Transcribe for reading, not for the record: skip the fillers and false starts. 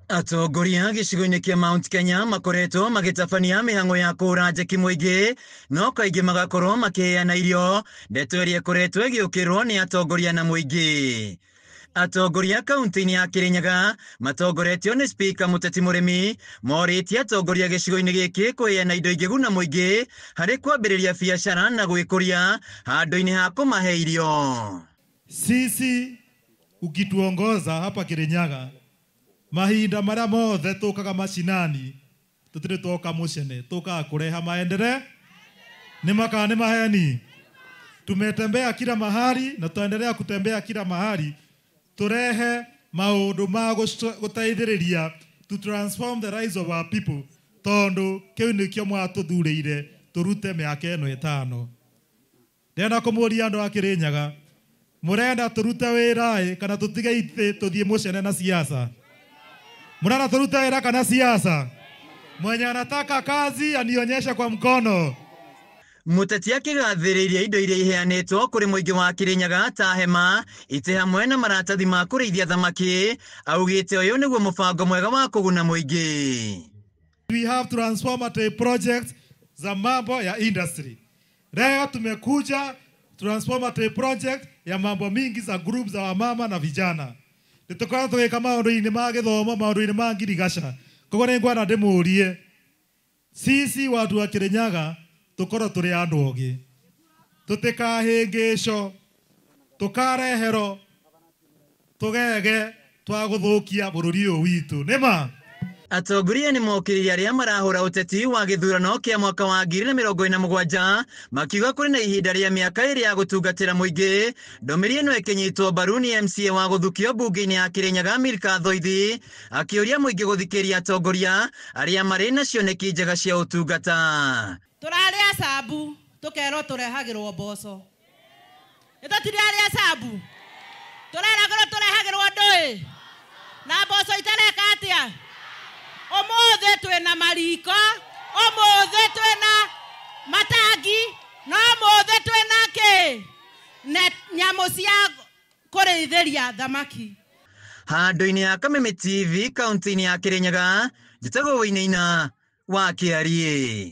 Atongoria gĩcigo-inĩ kĩa Mount Kenya makoretwo magĩtabania mĩhang'o ya kũũra njeki mũingĩ no kaingĩ magakorwo makĩheana irio, ndeto ĩrĩa ĩkoretwo ĩgĩũkĩrĩrwo nĩ atongoria na mũingĩ. Atongoria kaunti-inĩ ya Kirinyaga matongoretio nĩ Spika Mũteti Mũrĩmi morĩtie atongoria gĩcigo-inĩ gĩkĩ kũheana indo ingĩguna mũingĩ harĩ kwambĩrĩria biacara na gwĩkũria handũ-inĩ ha kũmahe irio. Sisi ukituongoza hapa Kirinyaga mahinda maria mothe tukaga mashinani tutiri twoka mucene tukaga kureha maendeleo ni makaa ni maheni. Tumetembea kila mahali na tutaendelea kutembea kila mahali turehe maundu ma guteithiriria to transform the lives of our people tondu kiu nikio mwatuthurire turute miaka ino itano. Ndĩrenda kumuria andu a Kirinyaga murenda turute wira kana tutige ite tuthie mucene na siasa? Murenda turute wira kana siasa? Mwenye anataka kazi anionyeshe kwa mkono. Mũteti akĩgathĩrĩria indo iria iheanĩtwo kũrĩ mũingĩ wa Kirinyaga ta hema, itĩ hamwe na maratathi ma kũrĩithia thamaki, augĩte ũyũ nĩguo mũbango mwega wa kũguna mũingĩ. We have transformative projects za mambo ya industry. Leo tumekuja transformative project ya mambo mingi za group za wamama na vijana. Nĩtũkoragwo tũgĩka maũndũ-inĩ ma gĩthomo, maũndũ-inĩ ma ngirigaca. Koguo nĩngwenda ndĩmũrie, sisi watu wa Kirinyaga tukorwo tũrĩ andũ ogĩ, tũtikahĩngĩcwo, tũkarehero tũgege twa gũthũkia bũrũri ũyũ witũ. Nĩ ma? Atongoria nĩ mokĩrĩire arĩa marahũra ũteti wa gĩthurano kĩa mwaka wa 2047 makiuga kũrĩ na ihinda rĩa mĩaka ĩrĩ ya gũtungatĩra mũingĩ. Ndũmĩrĩri ĩno ĩkĩnyitwo mbaru nĩ MCA wa gũthukio mbunge-inĩ ya Kirinyaga Milka Thoithi akĩũria mũingĩ gũthikĩrĩria atongoria arĩa marĩ na cioneki njega cia ũtungata. Tũrarĩa cabu tũkerwo tũrehagĩrwo mboco. Nĩ tũtirarĩa cabu? Tũreragĩrwo tũrehagĩrwo ndũĩ? Na mboco itareka atĩa? Ũmũthĩ twĩna mariko, ũmũthĩ twĩna matangi, na ũmũthĩ twĩna kĩ? Na nyamũ cia kũrĩithĩria thamaki. Handũ-inĩ ha Kameme TV kaunti-inĩ ya Kirinyaga, njĩtagwo Wainaina wa Kĩariĩ.